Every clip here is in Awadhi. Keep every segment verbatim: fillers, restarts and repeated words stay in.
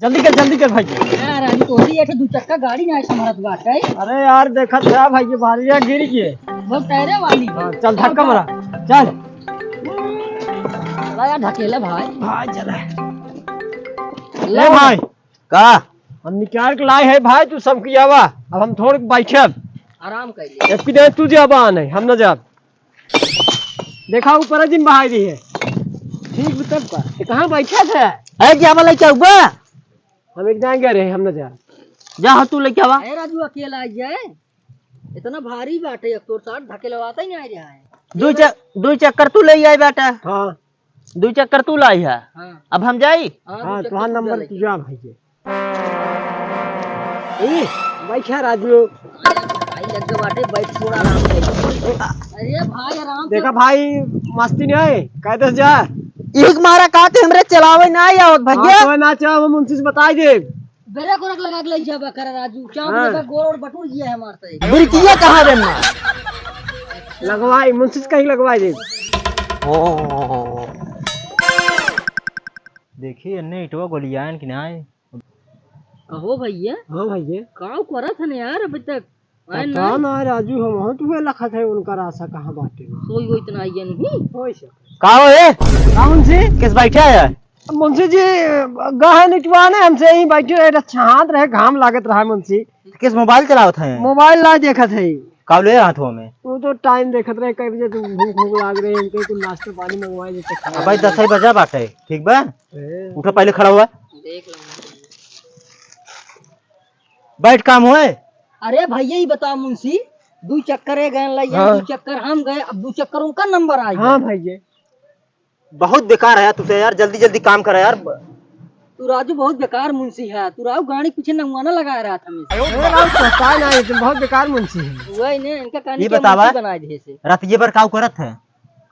जल्दी कर, जल्दी कर भाई। यार, अभी तो होती है, दू चक्का गाड़ी ना संभरत बाटे। अरे यार, देखत है भाई, ये बारिया गिर गए। वो टायरे वाली। हाँ, चल धक्का मारा, चल। चला यार, ढकेला भाई। भाई चला। ले भाई। का? हम निकाल के लाए हैं भाई, तू सब किया हुआ। अब हम थोड़े बैठब। आराम कर ले। एक दिन तू जाबा नहीं, हम ना जाब। देखा ऊपर जिन बहाई रही है। ठीक तब का। ये कहाँ बैठा था? अरे क्या वाला क्या हुआ? हम एक जान गए रहे, हम ना जा। जा हो तू लेके आवा। अरे राजू अकेला आई है। इतना भारी बाटे, एक तोर साथ ढकेलवाता ही नहीं रहा है। दो च-, दो चक्कर तू ले आई बेटा। हाँ। दो चक्कर तू लाई है। हाँ। अब हम जाई? हाँ, हाँ, दो चक्कर तुम्हारा तू नंबर जा तू लेके। जा भाई के। ए, बैठा राजू। भाई लग के बाटे, बैठ थोड़ा आराम से। अरे भाई आराम से। देखा भाई, मस्ती नहीं है, कायदे से जा। एक मारा का ते हमरे चलावे ना आवत भैया। हाँ, तो ना चलावे, हम उनसे बताई दे। ब्रेक व्रेक लगा के ले जाबा कर राजू, क्या हाँ। बोले, गोड़ और बटुर गया है हमार से। ब्रेकिया कहाँ रे माँ? लगवाई, मुंशी से कहीं लगवाई दे। ओ। देखी, एन्ने इटवा गोलियान कि नाय। कहो भैया। हाँ भैया। काव करत हन यार अभी तक? आए पता ना। ना राजू, हम हो तुहे लखत है उनका रासा कहाँ बाटे। सोई होई तना आइया नहीं। होई सके। का हो ए? का मुंशी? किस बैठा है? मुंशी जी, गहन इटवा ने हमसे ही बैठे रहे, छात रहे, घाम लागत रहा मुंशी। किस मोबाइल चलावत है? मोबाइल ना देखत है। का ले हाथों में? वो तो टाइम देखत रहे, कई बजे तो भूख भूख लाग रहे, इनके कुछ नाश्ता पानी मंगवाए देते खाए। अब भाई दस ही बजा बाटे, ठीक बा? ए। उठो पहले खड़ा हुआ। देख लो। बैठ काम होए। अरे भैया, ई बताओ मुंशी, दू चक्कर ए गए लइया, हाँ। दू चक्कर हम गए, अब दू चक्कर उनका नंबर आ गया। हाँ भैया। बहुत बेकार है तू तो यार, जल्दी जल्दी काम करा यार। तू राजू बहुत बेकार मुंशी है, तू राव गाड़ी पीछे नंगवाना लगा रहा था हमेशा। ए राव, सोचता है ना, ये तो बहुत बेकार मुंशी है। वही ने, इनका कहानी ये के बतावा, मुंशी बना दिए से। रात ये बार काव करत है?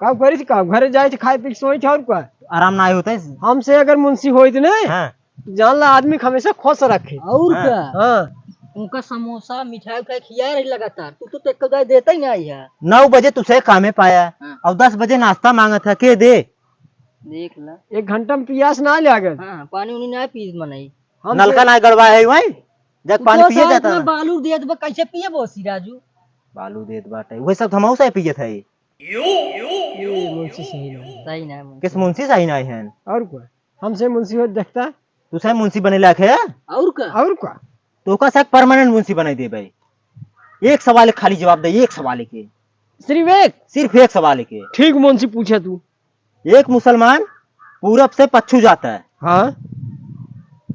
काव करी थी काव? घरे जाए थे, खाए पी के सोए थे और का? आराम ना आए होते। हमसे अगर मुंशी होइत नहीं, हाँ। जान ला आदमी के हमेशा खुश रखे। और हाँ। का? हाँ। उनका समोसा, मिठाई उठाई खिया रही लगातार। तू तो, तो एक दाई देता ही नहीं है। नौ बजे तुसे कामे पाया हाँ। और दस बजे नाश्ता मांगत है, के दे? देख ला। एक घंटा में पियास ना लागत। हाँ, पानी उनी ना पीस मनई। हम नलका तो ना गड़वा है वही, जब तू पानी तो पिए साथ जाता में ना। बालू देत बा, कैसे पिए बोसी राजू? बालू देत बाटे, वही सब धमाऊ से पियत है। ये मुंशी सही ना। सही ना है मुंशी। किस मुंशी सही ना है? और का? हमसे मुंशी हो देखता। तू सही मुंशी बने लायक है? और का? और का? तो का सक परमानेंट मुंशी बनाई दे भाई। एक सवाल खाली जवाब दे, एक सवाल के। सिर्फ एक? सिर्फ एक सवाल के। ठीक मुंशी पूछे तू। एक मुसलमान पूरब से पच्छू जाता है। हाँ।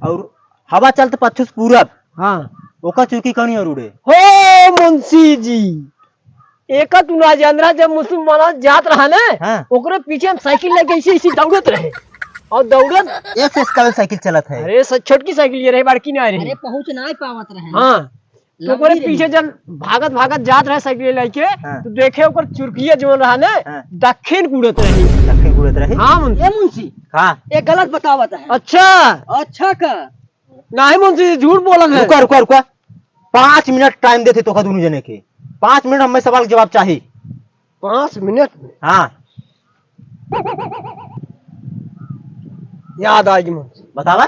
और हवा चलत पच्छू से पूरब। हाँ। ओका चुकी कौनी और उड़े? हो मुंशी जी, एका तू ना जान रहा, जब मुसलमान जात रहा ना, हाँ। ओकरे पीछे हम साइकिल लेके ऐसे, ऐसे दौड़त रहे। और दौड़त एक से स्काल साइकिल चलत है। अरे, स-, छोटकी साइकिल ये रहे, बड़की ना रहे। अरे, पहुँच ना पावत रहे। हाँ। तो लंबी ओकरे रही। पीछे जब भागत, भागत जात रहे साइकिल लेके, हाँ। तो देखे ओकर चुरकिया जौन रहा ना, हाँ। दक्षिण उड़त रही। दक्षिण उड़त रही? हाँ, मुंशी। ए मुंशी, हाँ। ये गलत बतावत है। अच्छा। अच्छा का? नहीं मुंशी, झूठ बोलन है। रुका, रुका, रुका। पाँच मिनट टाइम देते तोका दोनों जने के। पाँच मिनट हमें सवाल के जवाब चाही। पाँच मिनट में? हाँ। याद आ गई मुंशी। बतावा।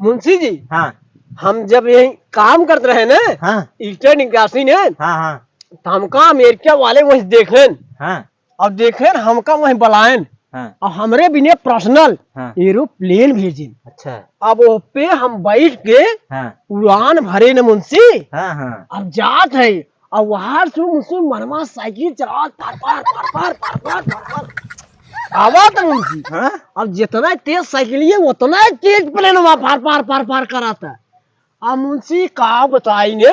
मुंशी जी, हाँ। हम जब यही काम करत रहे ना, हाँ। ईंटे निकासी ने, हाँ, हाँ। तो हमका अमेरिका वाले वहीं देखेन। हाँ। अब देखेन, हमका वहीं बुलाएन। हाँ। और हमरे बिने पर्सनल हाँ। एरोप्लेन भेजिन। अच्छा। अब ओह पे हम बैठ के हाँ। उड़ान भरे न मुंशी। हाँ, हाँ। अब जात है, अब वहां से मुंशी मनवा साइकिल चलावत फर फर, फर फर, फर फर, फर फर। आवत मुंशी। हाँ? अब जितना तेज साइकिल है, उतना तेज प्लेनवा फर फर, फर फर करत है। अब मुंशी का बताई ने,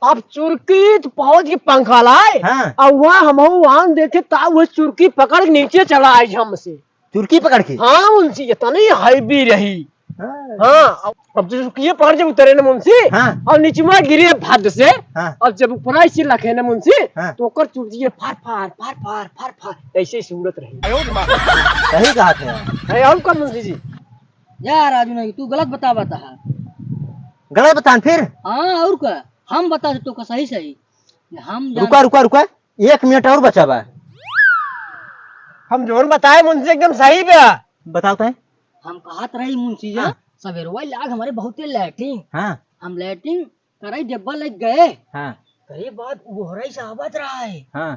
अब चुरकी तो पहुंच के पंखा लाए, हाँ। और वहाँ हम वहाँ देखे, ता वो चुरकी पकड़ के नीचे चला आई हमसे। चुरकी पकड़ के? हाँ, उनसे इतनी हैवी रही। हाँ। हाँ, अब, अब चुरकी पकड़ जब उतरे न मुंशी, हाँ। और नीचे में गिरे भद से, हाँ। और जब ऊपर से लखे न मुंशी, हाँ। तो ओकर चुरकी फार, फार, फार, फार, फार, फार, ऐसे ही सूरत रही। सही कहा थे। है, और कौन मुंशी जी? जा राजू नहीं, तू गलत बतावत है। गलत बतान फिर? हाँ, और का? हम बता दे तो का सही सही। हम जान- रुका, रुका, रुका, एक मिनट और बचा बा। हम जोन बताए मुंशी एकदम सही बा। बताओ तय। हम कहत रही मुंशी जी, हाँ। सवेरवा लाग हमरे बहुते लैट्रिन। हाँ। हम लैट्रिन करे डब्बा लग गए। हाँ। करे बाद ओहरे से आवत रहा है। हाँ।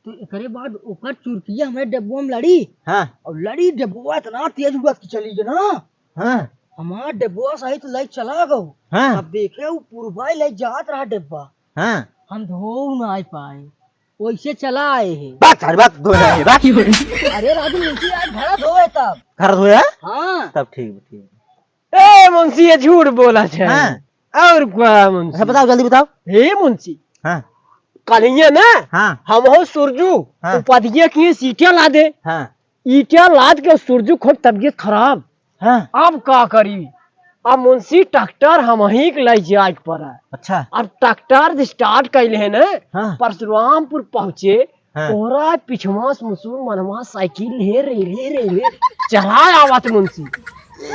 तो एकरे बाद ओकर चुरकिया हमरे डब्बा में लड़ी। हाँ। और लड़ी डब्बा इतना तेज हुआ कि चली गई ना। हाँ। हमार डब्बा सही तो लाइट चला गो। हाँ। अब देखे वो पुरबाई लाइट जात रहा डब्बा। हाँ। हम धो ना आए पाए, वैसे चला आए हैं। बात सारी बात धो रहे हैं, बात। अरे राजू, मुंशी आज घरा धोए तब। घरा धोए है? हाँ। तब ठीक बा, ठीक बा। ए मुंशी, ये झूठ बोला छे। हाँ। और का मुंशी? अच्छा, बताओ, जल्दी बताओ। हे मुंशी। हाँ। कलिया ना, हाँ। हम हो सुरजू, हाँ। उपाधिया की सीटिया ला दे। हाँ। ईटा लाद के सुरजू खोट तबियत खराब। हाँ। अब का करी? अब मुंशी डॉक्टर हमही के लइ जाए के पड़ा। अच्छा। अब डॉक्टर जे start कइले है ना, हाँ। परशुरामपुर पहुँचे, हाँ। ओरा पिछवा से मुसुर मनवा साइकिल ले रे, ले रे, ले चला आवत मुंशी।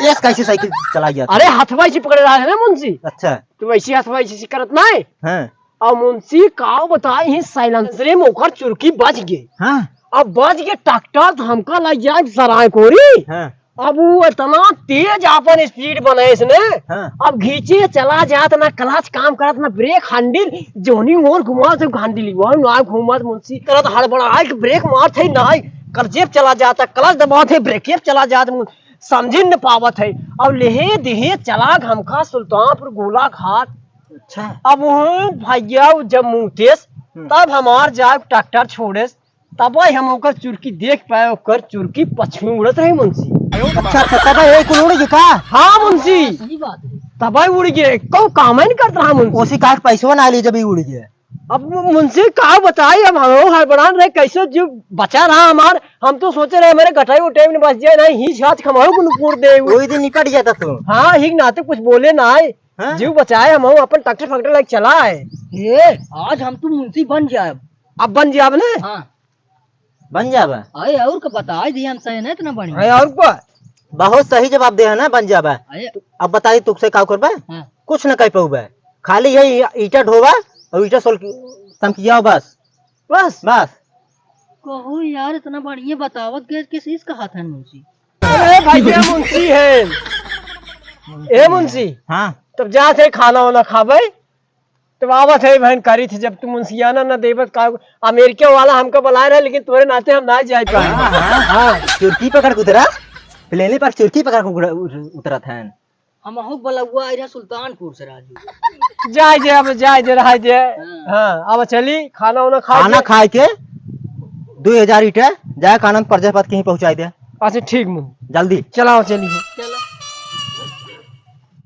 ये कैसे साइकिल चला गया था? अरे, हथवा से पकड़े रहा है ना मुंशी। अच्छा। तो वैसे हथवा से करत नहीं। हाँ। अब मुंशी का बताई, ही silencer में ओकर चुरकी बज गए। हाँ। अब बज गए डॉक्टर, तो हमका लग जाए सराय कोरी। हाँ। अब वो इतना तेज आपन speed बनाए इसने। हाँ। अब घींचे चला जात, ना clutch काम करत, ना brake handle, जोनी ओर घुमा से handle, वो ना घुमा मुंशी करत हड़बड़ाए कि brake मारत है, ना कर जेब चला जाता, clutch दबावत है, brake जेब चला जात, मुं-, समझ न पावत है। अब लेहे देहे चला हमका सुल्तानपुर गोला घाट। अच्छा। अब वहाँ भैया वो जब मुँहतेस, हम्म। तब हमार जाए डॉक्टर छोड़ेस, तब हम ओकर चुरकी देख पाए, ओकर चुरकी पछुए उड़त रही मुंशी। अच्छा, अच्छा, तब ये कुल उड़ गई का? हाँ मुंशी। सही बात है। तब उड़ गए, को काम ही नहीं करत रहा मुंशी। ओसी का पैसवा ना ली जब ये उड़ गए। अब मुंशी का बताई, अब हम हड़बड़ान रहे, कैसे जो बचा रहा हमार, हम तो सोचे रहे हमारे गटाई उटाई में बस जाए, नहीं ही साथ खमाओ को नुपुर दे। वही दिन निपट जाता तू। हाँ, ही नाते कुछ बोले ना आए। हाँ? जीव बचाए, हम अपन ट्रैक्टर फैक्टर लेके चला है। ए, आज हम तो मुंशी बन जाए। अब बन जाब ना? हाँ। बन जाबा। अरे और का बताई दिया हम सही ना इतना बढ़िया। अरे और का? बहुत सही जवाब दे है ना, बन जाबा। अरे। अब बताई तुझसे का करबा? हाँ। कुछ न कह पाऊबा, खाली यही ईटा ढोबा और ईटा सोल तमकिया बस। बस? बस। कहू यार, इतना बढ़िया बतावत गए, किस चीज का हाथ है मुंशी? अरे भैया मुंशी है। ए मुंशी। हाँ। तब जात है खाना वाना खाबे, तब आवत है बहन करी थे, जब तू मुंशियाना न देबत का, अमेरिका वाला हमका बुलाए रहे, लेकिन तोरे नाते हम ना जाए पाए। हाँ, हाँ। हाँ। चुरकी पकड़ के उतरा, प्लेने पर चुरकी पकड़ के उतरा, उतरत है। हम अहू बलौआ आए रहे सुल्तानपुर से राजू। जाए जे, अब जाए जे, रहा जे। हाँ। हाँ, अब चली, खाना वाना खा खाना के। खाए के दो हजार ईटे जाए कानन प्रजापत के ही पहुँचाई दे। अच्छा, ठीक मुन। जल्दी। चलाओ, चलिए।